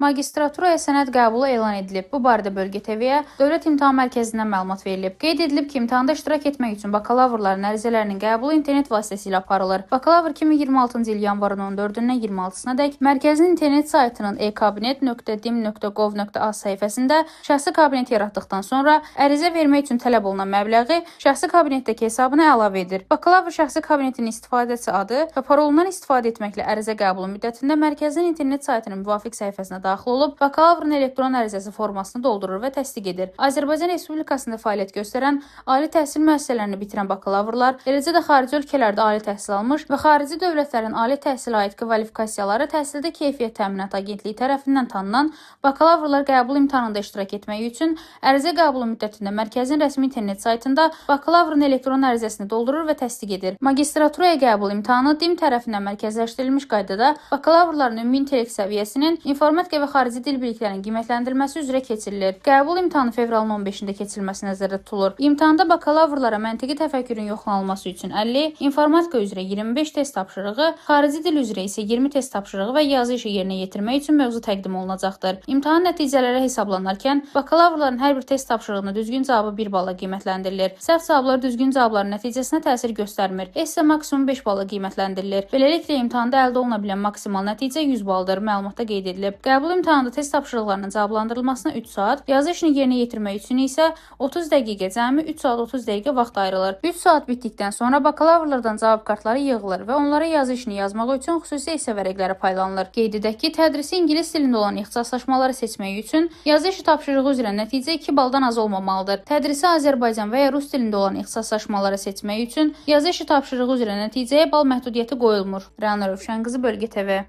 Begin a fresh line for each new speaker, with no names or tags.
Magistraturaya sənəd qəbulu elan edilib. Bu barədə Bölgə TV-yə Dövlət İmtahan Mərkəzindən məlumat verilib. Qeyd edilib ki, imtahanda iştirak etmək üçün bakalavrların ərizələrinin qəbulu internet vasitəsilə aparılır. Bakalavr 2026-cı il yanvarın 14-dən 26-sınadək mərkəzin internet saytının e-kabinet.dim.gov.az səhifəsində şəxsi kabinet yaratdıqdan sonra ərizə vermək üçün tələb olunan məbləği şəxsi kabinetdəki hesabına əlavə edir. Bakalavr şəxsi kabinetinin istifadəçi adı və parolundan istifadə etməklə ərizə qəbulu müddətində mərkəzin internet saytının müvafiq səhifəsinə daxil olub, bakalavrın elektron ərizəsi formasını doldurur və təsdiq edir. Azərbaycan Respublikasında fəaliyyət göstərən ali təhsil müəssisələrini bitirən bakalavrlar, eləcə də xarici ölkələrdə ali təhsil almış və xarici dövlətlərin ali təhsilə aid kvalifikasiyaları Təhsildə Keyfiyyət Təminatı Agentliyi tərəfindən tanınan bakalavrlar qəbul imtahanında iştirak etmək üçün ərizə qəbulu müddətində mərkəzin rəsmi internet saytında bakalavrın elektron ərizəsini doldurur və təsdiq edir. Magistraturaya qəbul imtahanı DİM tərəfindən mərkəzləşdirilmiş qaydada bakalavrların ümumi intellekt səviyyəsinin, informatika və xarici dil biliklərinin qiymətləndirilməsi üzrə keçirilir. Qəbul imtahanı fevralın 15-də keçirilməsi nəzərdə tutulur. İmtahanda bakalavrlara məntiqi təfəkkürün yoxlanılması üçün 50, informatika üzrə 25 test tapşırığı, xarici dil üzrə isə 20 test tapşırığı və yazı işi yerinə yetirmək üçün mövzu təqdim olunacaqdır. İmtahan nəticələri hesablanarkən bakalavrların hər bir test tapşırığına düzgün cavabı 1 balla qiymətləndirilir. Səhv cavablar düzgün cavabların nəticəsinə təsir göstərmir. S isə maksimum 5 balla qiymətləndirilir. Beləliklə imtahanda əldə oluna bilən maksimal nəticə 100 baldır. Məlumatda qeyd edilib. Qəbul imtahanında test tapşırıqlarının cavablandırılmasına 3 saat, yazı işini yerinə yetirmək üçün isə 30 dəqiqə, cəmi 3 saat 30 dəqiqə vaxt ayrılır. 3 saat bitdikdən sonra bakalavrlardan cavab kartları yığılır və onlara yazı işini yazmaq üçün xüsusi esse vərəqləri paylanılır. Qeyd edək ki, tədrisi ingilis dilində olan ixtisaslaşmaları seçmək üçün yazı işi tapşırığı üzrə nəticə 2 baldan az olmamalıdır. Tədrisi Azərbaycan və ya rus dilində olan ixtisaslaşmaları seçmək üçün yazı işi tapşırığı üzrə nəticəyə bal məhdudiyyəti qoyulmur. Rəna Rövşənqızı, Bölgə TV.